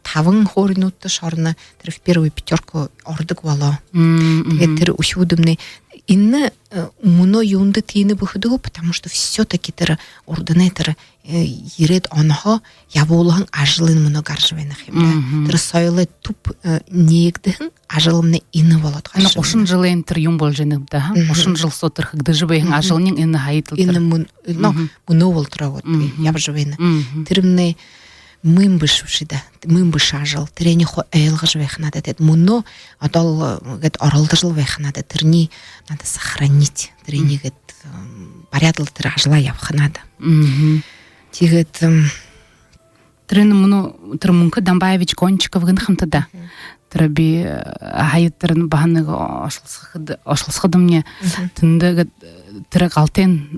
табан хууринуудта шороно, тэрэ в первую пятёрку ородог болоо. Тиигээд тэрэ үхибүүдэмнай энэ мүнөө юундэ тиинэ бэ гэхэдэ, потому что всё-таки тэрэ урданай тэрэ ерээд онһоо ябуулһан ажалынь мүнөө гаража байна юм даа. Тэрэ соёлой түб нээгдэһэн ажалынь энэ болоод гаража байна. Гушан жэлэй тэрэ юм болжо байна юм даа. Гушан жэл соо тэрэ хэгдэжэ байһан ажалынь энэ һая тэрэ, энэ мүн... но мүнөө болотороо гээд ябажа байна. Тэрэмнай мүн бэшэ бшуу даа. Мүн бэшэ ажал. Тэрэниие хуу ойлгожо байха надо. Тиигээд мүнөө одоол гээд оролдожол байха надо. Тэрэниие надо сохранить. Тэрэниие гээд баряад лэ тэрэ ажалаа ябаха надо. Тиигээд тэрэнь мүнөө тэрэ Мүнхэ Дамбаевич Кончиков гэнэ хамта даа. Тэрэ би һая тэрэнь баһа нэгэ ошолсоходо, ошолсоходомни, тэндэ гээд тэрэ Галтайн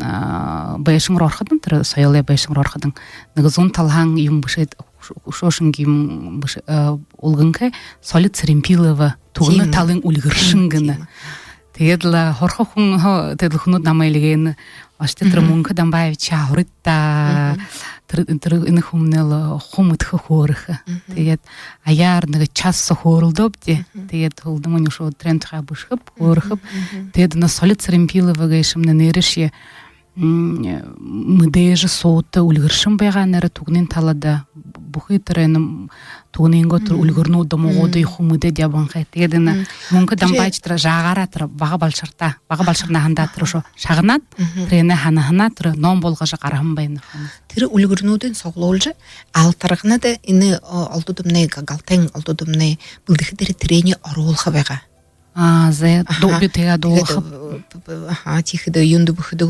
байшан руу ороходонь, тэрэ соёлой байшан руу ороходонь, нэгэ зүүн талаһаань юм бэшээд, үшөө шэнги юм бэшэ... үлгэнхэй: Солид Саримпилова, Түгнэ талын үльгэршэн гэнэ. Тиигээд лэ һураха хүн һаа, тиигээд лэ хүнүүд намайе эльгээнэ: «Ошотой тэрэ Мүнхэ Дамбаевичаа һурыт даа. Тэрэ, тэрэ энэ хүмнай лэ хуу мэдэхэ, хөөрэхэ». Тиигээд аяар нэгэ час соо хөөрэлдөөбди. Тиигээд һүүлдэмнай үшөө тэрэн тухай бэшэхэб, хөөрэхэб. Тиигээд энэ Солид Саримпилова гээшэмнай нээрээшье мэдээжэ суута үльгэршэн байгаа нээрээ Түгнын талада. Бүхы тэрэ энэ Түгнын гү, тэрэ үльгэрнүүд, домогууд хуу мэдээд ябанхай. Тиигээд энэ Мүнхэ Дамбаевич тэрэ жаагаараа, тэрэ бага балшартаа, бага балшар наһандаа тэрэ үшөө шагнаад, тэрэнээ һанаһанаа тэрэ ном болгожо гаргаһан байна. Тэрэ үльгэрнүүдынь суглуулжа, алтарганада энэ олдуудамнай, Галтайн олдуудамнай бэлдэхэ дээрээ тэрэниие оруулха байгаа. А, зэ, ду... би тиигээд дуулаха. Аха, тиихэдэ юундэ бэ гэхэдэ,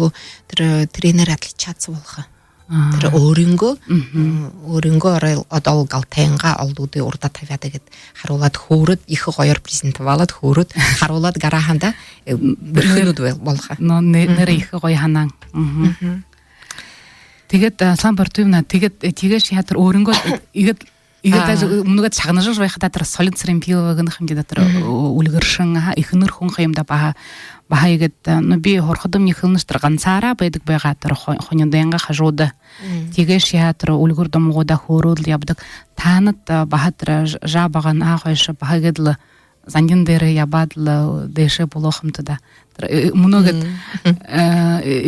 тэрэ, тэрэнээр отличаться болохо. Тэрэ өөрынгөө, өөрынгөө орой одоол Галтайнгаа олдуудые урдаа табяад, тиигээд харуулаад, хөөрөөд, ехэ гоёор презентовалаад, хөөрөөд, харуулаад гараһандаа бэрхэнүүд болохо. Но нэ... нэрэ ехэ гоё һанаан. Тиигээд, Светлана Бартуевна, тиигээд, тиигээшье һаа тэрэ өөрынгөө иигээд... иигээд даже мүнөө гээд шагнажа байхадаа, тэрэ Солид Саримпилова гэнэ хамта даа, тэрэ үльгэршэн, аха, эхэнэр хүн ха юм даа баһа. Баһа иигээд, но би һураходомни хэлэнэш, тэрэ гансаараа байдаг байгаа тэрэ хо... хонидойнгаа хажууда. Тиигээшье һаа тэрэ үльгэр домогуудаа хөөрөөд лэ ябадаг. Таанад баһа тэрэ жаа багаһаа хойшо баһа иигээд лэ зандин дээрээ ябаад лэ дээшээ болоо ха юм даа. Тэрэ мүнөө гээд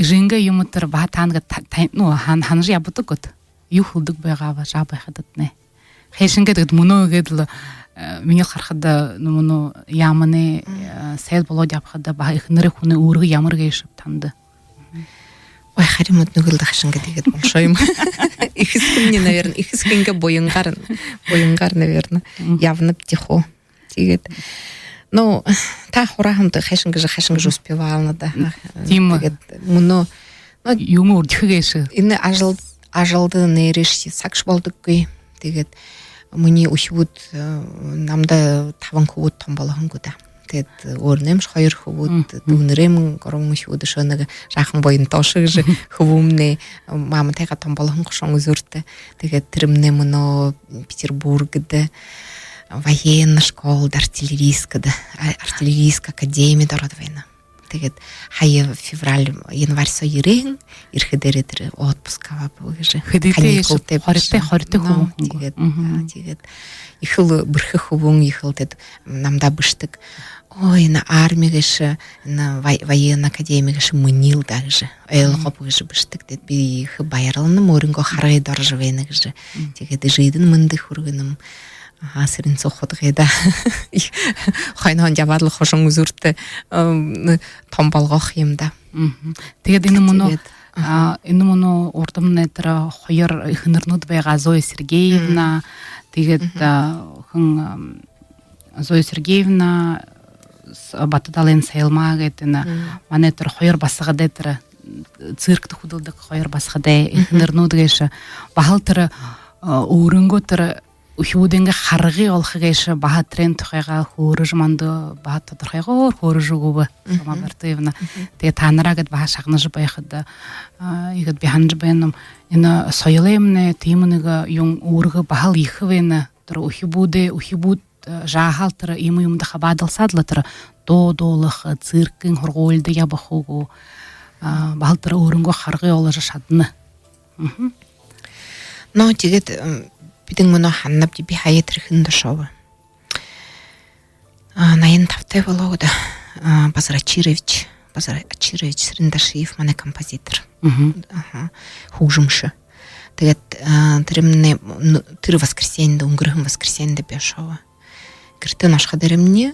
эжынгээ юумэ тэрэ баһа таанад гээд та... та... ну, һан... һанажа ябадаг гээд юу хэлэдэг байгааб жаа байхадатнай? Хайшан гээд, гээд мүнөө гээд лэ, минии харахада, ну, мүнөө яаманай сайд болоод ябахада, баһа эхэнэрэй хүнэй үүргэ ямар гээшэб танда? Ой, харин мод нүгэл дахашан гээд иигээд болошоо юм. Эхэсхэмни, наверно, эхэсхынгээ буянгаар, буянгаар, наверно, ябанаб тиихүү. Тиигээд, ну, та һураа һаамта, хайшан гэжэ, хайшан гэжэ успевална даа. Тиимэ. Тиигээд мүнөө, ну, юумэ үрдихэ гээшэ. Энэ ажал, ажалда нээрээшье сагша болодоггүй. Тиигээд минии үхибүүд, намда табан хүбүүд том болоһон гү даа. Тиигээд өөрынэймшье хоёр хүбүүд, дүүнэрэймнай гурбан үхибүүд, үшөө нэгэ жаахан Буянтоошо гэжэ хүбүүмнай мамантайгаа том болоһон Хошуун Үзүүртэ. Тиигээд тэрэмнай мүнөө Петербургда военна школада, артиллерийскада, артиллерийскэ академида ороод байна. Тиигээд һая февраль, январь соо ерээ һэн, ерэхэдээ тэрэ отпуск абааб гэжэ. Хэдытэй? Каникултай. Хорётой, хорётой хүбүүн. Тиигээд, тиигээд ехэл бэрхэ хүбүүн, ехэл тиигээд намда бэшэдэг: «Ой, энэ арми гээшэ, энэ военна академи гээшэ мэнэл даа», — гэжэ. «Ойлгооб», — гэжэ бэшэдэг. Тиигээд би ехэ баярланаб, өөрынгөө харгыда орожо байна гэжэ. Тиигээд эжыдэнь мэндэ хүргэнэм. Аха, Сэрэнсүү худагайда. Хойноһоонь ябаад лэ Хошуун Үзүүртэ том болгохо юм даа. Тиигээд энэ мүнөө, энэ мүнөө урдамнай тэрэ хоёр эхэнэрнүүд байгаа, Зоя Сергеевна, тиигээд хэн, Зоя Сергеевна, Бата-Далайн Сайлма гээд, энэ манай тэрэ хоёр басагадай, тэрэ циркдэ хүдэлдэг хоёр басагадай эхэнэрнүүд гээшэ. Баһал тэрэ өөрынгөө тэрэ үхибүүдэйнгээ харгы олохо гээшэ баһа тренд тухайгаа хөөрэжэ, манда баһа тодорхойгоор хөөрэжэ үгөө бэ, Сама Бартыевна. Тиигээд таанараа гээд баһа шагнажа байхада, иигээд би һанажа байнам, энэ соёлоймнай тиимэ нэгэ юун үүргэ баһал ехэ байна. Тэрэ үхибүүдэй, үхибүүд жаахан тэрэ иимэ юумэндэ хабаадалсаад лэ, тэрэ дуу дуулаха, циркын һургуулида ябаха гү, баһал тэрэ өөрынгөө харгы оложо шадана. Но тиигээд бидэ мүнөө һананабди, би һая тэрэ хэндэ ошооб, наян табатай болоо гү даа, Базар Очирович, Базар Очирович Сэрендашиев, манай композитор. Хүгжэмшэ. Тиигээд тэрэмнай, ну, тэрэ воскресеньедэ, үнгэрһэн воскресеньедэ би ошооб. Гэртэнь ошоходоромни,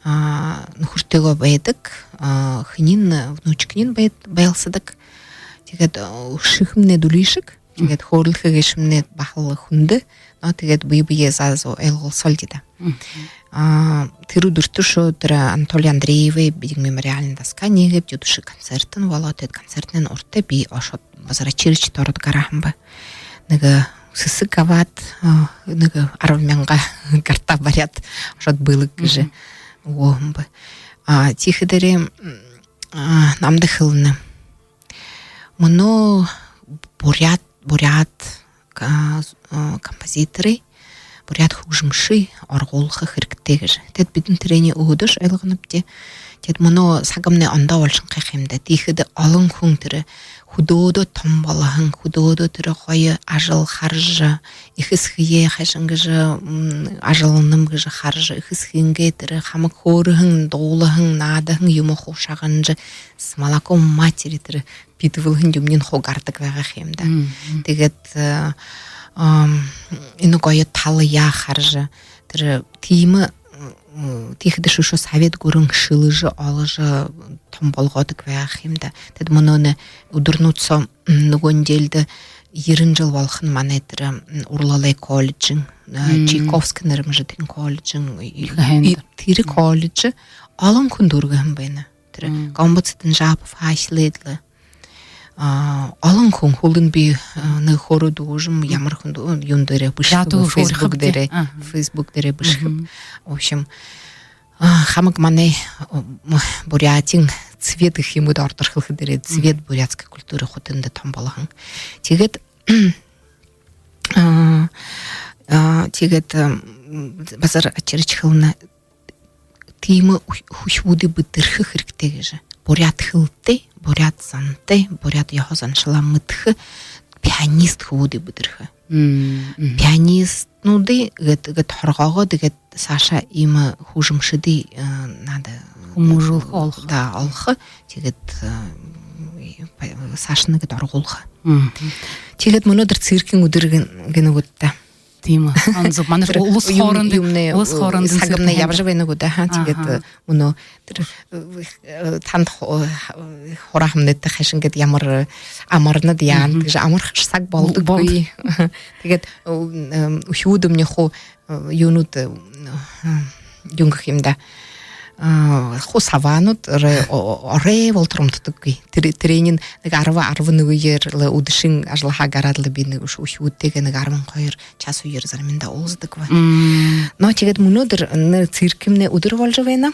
нүхэртэеэ байдаг, хэниинь, внучканиинь байд-, байлсадаг. Тиигээд шэхэмнай дүлишэг. Тиигээд хөөрэлдэхэ гээшэмнай баһал хүндэ. Но тиигээд бэе бэеэ заа зуу ойлголсоолди даа. Тэрэ үдэртөө шоо тэрэ Анатолий Андреевай бидэ мемориальна доска нээгээбди, үдэшэ концертнь болоо. Тиигээд концертнай урда би ошоод, Базар Очировичта ороод гараһан бэ. Нэгэ сэсэг абаад, нэгэ арбан мянга гартаа бариад, ошоод бэлэг гэжэ үгөө һэм бэ. Тиихэдээрээ намда хэлэнэ: мүнөө буряад, буряад композиторые, буряад хүгжэмшые оргуулха хэрэгтэй гэжэ. Тиигээд бидэ тэрэниие өөһэдөөшье ойлгонобди. Тиигээд мүнөө сагамнай ондоо болошонхой юм даа. Тиихэдэ олон хүн тэрэ хүдөөдөө томо болоһон, хүдөөдөө тэрэ гоё ажал хаража, эхэ эсэгэеэ хайшан гэжэ ажалланам гэжэ хаража, эхэ эсэгынгээ тэрэ хамаг хөөрэһэн, дуулаһан, наадаһан юумэ хуу шагнажа, с молоком матери тэрэ бэдбэлһэн юумэниинь хуу гарадаг байгаа юм даа. Тиигээд энэ гоё талаяа хаража, тэрэ тиимэ, тиихэдэ шүшөө совет гүрэн шэлэжэ, оложо, томо болгодог байгаа юм даа. Тиигээд мүнөө энэ үдэрнүүд соо, нүгөө неделидэ ерэн жэл болохонь манай тэрэ Урлалай колледжын, Чайковский нэрэмжэтын колледжын, тэрэ колледждэ олон хүн дүүргэһэн байна. Тэрэ Гомбо Цыденжапов һаашалаад лэ. Олон хүн, һүүлдэнь би нэгэ хөөрөөд үгэжэм, ямар хүн дүү, юун дээрэ бэшэхэб, Facebook дээрэ, Facebook дээрэ бэшэхэб. В общем, хамаг манай Бурятиин цвет гэхэ юм гү даа, ородоор хэлэхэдээрээ, цвет бурятской культуры хуу тэндэ томо болоһон. Тиигээд, тиигээд Базар Очирович хэлэнэ: тиимэ хүбүүдые бэдэрхэ хэрэгтэй гэжэ. Буряад хэлэтэй, буряад зантай, буряад ёһо заншалаа мэдэхэ пианист хүбүүдые бэдэрхэ. Пианистнуудые гээд, гээд һургаагаад, гээд саашаа иимэ хүгжэмшэдые надаа хүмүүжүүлхэ, олохо. Да, олохо. Тиигээд саашань гээд оргуулха. Тиигээд мүнөөдэр циркын үдэр гэнэ, гэнэ гүт даа. Тиимэ. Онзо манай улас хоорондын, улас хоорондын сагамнай ябажа байна гү даа, ха. Тиигээд мүнөө тэрэ танда һураһамнай тэ, хайшан гээд, ямар амарнад, яанад гэжэ, амарха саг болдоггүй. Тиигээд үхибүүдэмнай хуу юунууд, юун гэхэ юм даа, хуу сабаанууд орой болотор унтадаггүй. Тэрэ, тэрэниинь нэгэ арба, арбан үгээр лэ үдэшын ажалһаа гараад лэ, би нэгэ үхибүүдтэеэ нэгэ арбан хоёр час үеэр заримдаа уулзадаг ба. Но тиигээд мүнөөдэр энэ циркымнай үдэр боложо байна.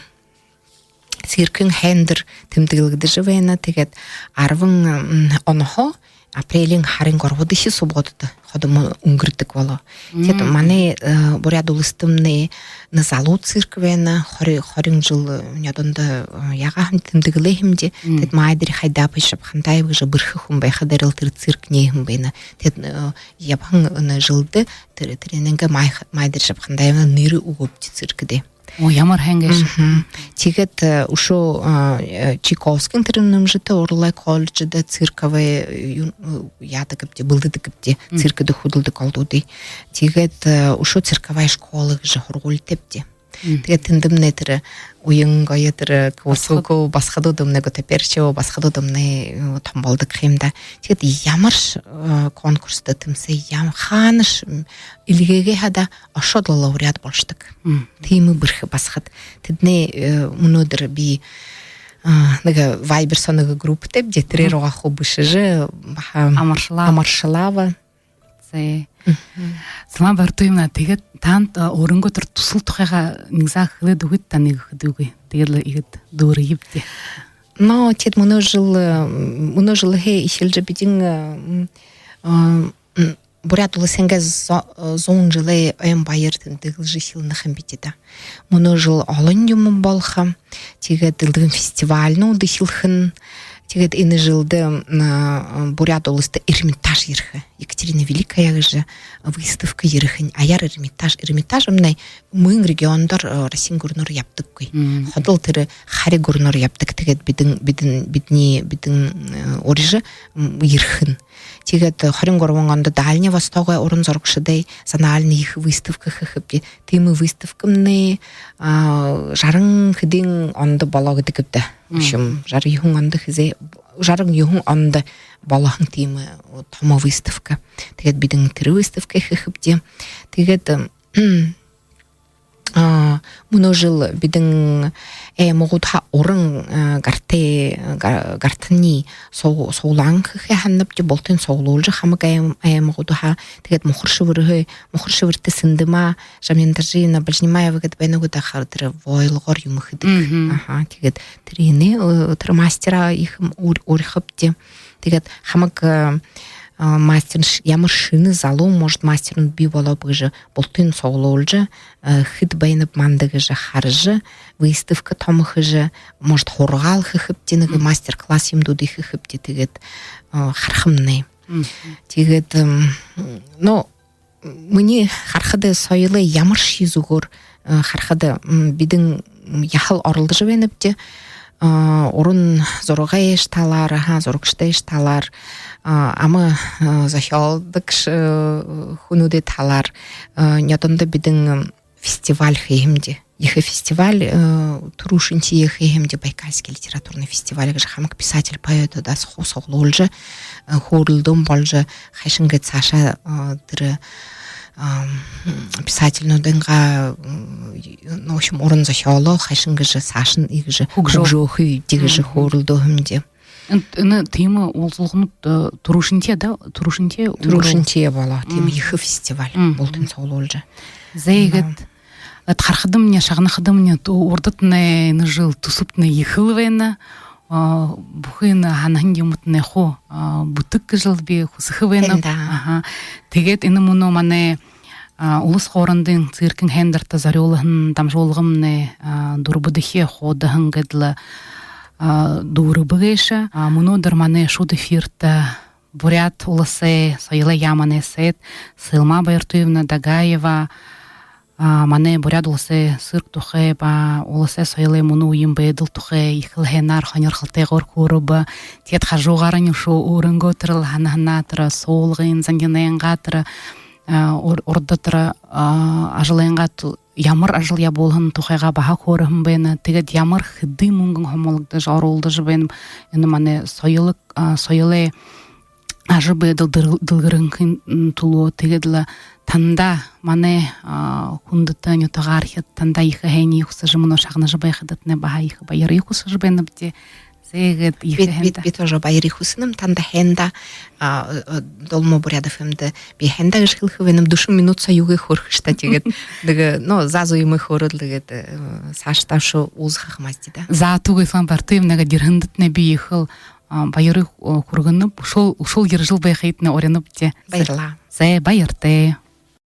Циркын һайндэр тэмдэглэгдэжэ байна. Тиигээд арбан онһоо апрелиин һарын гурбадахи субботада ходо мүн үнгэрдэг болоо. Тиигээд манай Буряад уластамнай нэгэ залуу цирк байна. Хори-, хорин жэл нёдондо яагаа һэмди, тэмдэглээ һэмди. Тиигээд Майдари Хайдапович Шабхантаев гэжэ бэрхэ хүн байхадаараа тэрэ цирк нээһэн байна. Тиигээд ябаһан энэ жэлдэ тэрэ, тэрэнэйнгээ Май-, Майдари Шабхантаевай нэрэ үгөөбди циркдээ. Оо, ямар һайн гээшэб. Тиигээд үшөө Чайковскиин тэрэ нэрэмжэтэ Урлалай колледждэ цирковой юун яадаг гээбди, бэлдэдэг гээбди, циркдэ хүдэлдэг ондуудые. Тиигээд үшөө цирковая школа гэжэ һургуулитайбди. Тиигээд тэндэмнай тэрэ уян гоё тэрэ Кавасуко басагадуудамнай, Гутаперчева басагадуудамнай томо болодог юм даа. Тиигээд ямаршье конкурсдо тэмсээ, ям-, хаанашье эльгээгээ хадаа ошоод лэ лауреат болошодог. Тиимэ бэрхэ басагад. Тэдэнэй мүнөөдэр би нэгэ Viber соо нэгэ группатайбди, тэрэ руугаа хуу бэшэжэ, баһа амаршалаа, амаршалаа ба. Зэ. Светлана Баритоевна, тиигээд танда, а, өөрынгөө тэрэ түсэл тухайгаа нэгэ заа хэлээд үгыт даа, нэгэ хэдыгүй. Тиигээд лэ иигээд дүүргэе бди. Но, тиигээд мүнөө жэл, э, мүнөө жэлһээ эхилжэ бидэ, э, м, э, м, Буряад Уласайнгаа зо-, э, зуун жэлэй ойн баяр тэмдэглэжэ эхилнэ ха юм бидэ даа. Мүнөө жэл олон юумэн болохо. Тиигээд элдэбын фестивальнууд эхилхэнь. Тиигээд энэ жэлдэ, м, а, Буряад Уласта Эрмитаж ерэхэ. Екатерина Великая гэжэ выставка ерэхэнь. Аяар Эрмитаж, Эрмитаж юумэнэй мүн региондоор, э, Россиин гүрэнөөр ябадаггүй. Мм. Ходол тэрэ хари гүрэнөөр ябадаг. Тиигээд бидэн, бидэн, бидэниие, бидэн, э, урижа, м, ерэхэнь. Тиигээд, э, хорин гурбан ондо Дальний Востогой уран зурагшадай зональна ехэ выставка хэхэбди. Тиимэ выставкамнай, а, жаран хэдэн ондо болоо гэдэг бди даа. В общем, жаран юһэн ондо хэзээ, жаран юһэн ондо болоһон тиимэ томо выставка. Тиигээд бидэн тэрэ выставка хэхэбди. Тиигээд, м, а, мүнөө жэл бидэн аймагуудһаа уран, а, гартай, га-, гартанай су-, суглаан хэхэ һананабди, бултыень суглуулжа хамаг ай-, аймагуудһаа. Тиигээд Мухар-Шэбэрһээ, Мухар-Шэбэртэ Сэндэма Жамьяндоржиевна Бальжинимаева гээд байна гү даа, хара тэрэ войлогоор юумэ хэдэг. Мгм. Аха, тиигээд тэрэнээ, э, тэрэ мастера ехэ м-, ур-, урихабди. Тиигээд хамаг, э, а, мастер ш-, ямар шэнэ залуу, может, мастернууд бии болооб гэжэ бултыень суглуулжа, э, хэд байнаб манда гэжэ хаража, выставка томо хэжэ, может, һургаал хэхэбди, нэгэ мастер-класс юумэнүүдые хэхэбди. Тиигээд, э, харахамнай. Мгм. Тиигээд, м, ну, минии харахада, соёлой ямаршье зүгөөр, э, харахада, м, бидэн яһала оролдожо байнабди, э, уран зурагайш талаар, аха, зурагшадайш талаар, э, ама, э, зохёолдогш, э, хүнүүдэй талаар, э, нёдондо бидэн, м, фестиваль хэһэмди. Ехэ фестиваль, э, түрүүшынхиеэ хэһэмди, Байкальский литературный фестиваль гэжэ, хамаг писатель, поэдуудаа хуу суглуулжа, э, хөөрэлдөөн болжо, хайшан гээд саашаа, э, тэрэ, ам, писательнуудайнгаа, м, ну, в общем, уран зохёолоо хайшан гэжэ саашань иигэжэ хүгжөөхэ, хүгжөөхэ, тиигэжэ хөөрэлдөөһэмди. Энд, энэ тиимэ уулзалганууд, э, түрүүшынхиеэ, да? Түрүүшынхиеэ, түрүүшынхиеэ болоо. Тиимэ ехэ фестиваль. Мгм. Бултыень суглуулжа. Зэ, иигээд, эд харахадамни, шагнахадамни, ту-, урдатнай энэ жэл түсэбтнай ехэл байна. А, бүхы энэ һанаһан юумэтнай хуу, а, бүтэг гэжэл би хүсэхэ байнаб. Тиимэ даа. Аха. Тиигээд энэ мүнөө манай, а, улас хоорондын циркын һайндэртэ зорюулһан дамжуулгамнай, а, дүрбэдэхи хуудаһан гээд лэ, а, дүүрэбэ гээшэ. А, мүнөөдэр манай шууд эфиртэ Буряад Уласай соёлой яаманай сайд Сэлмэ Баяртуевна Дагаева, а, манай Буряад Уласай цирк тухай ба уласай соёлой мүнөө үеын байдал тухай ехэл һайнаар, һонирхолтойгоор хөөрэбэ. Тиигээд хажуугаарынь үшөө өөрынгөө тэрэл һанаһанаа, тэрэ суулгын, зангинайнгаа тэрэ, а, ур-, урда тэрэ, а, ажалайнгаа ту-, ямар ажал ябуулһан тухайгаа баһа хөөрэһэн байна. Тиигээд ямар хэды мүнгэн һомологдожо, оруулдажа байна энэ манай соёлой, а, соёлой ажабайдал дэл-, дэлгэрэнхын, м, түлөө. Тиигээд лэ танда, манай, а, хүндэтэ нютагаархид, танда ехэ һайниие хүсэжэ, мүнөө шагнажа байхадатнай баһа ехэ баярые хүсэжэ байнабди. Зэ, иигээд ехэ һайндаа. Би, би, би тоже баярые хүсэнэм танда һайндаа, а, э, э, Дулма Буряад ФМ-дэ би һайндаа гэжэ хэлэхэ байнам, дүшэн минут соо юугээ хөөрэхэш даа, тиигээд нэгэ, ну, заа зуу юумэ хөөрөөд лэ гээд, э, саашадаа үшөө уулзаха ха юм даа. Заа, тиигээ һаань, Баритоевна, иигээд ерэһэндэтнай би ехэл, а, баярые, э, хүргэнэб, үшөөл, үшөөл ерэжэл байхыетнай уринабди. Баярлаа. Зэ, баяртай.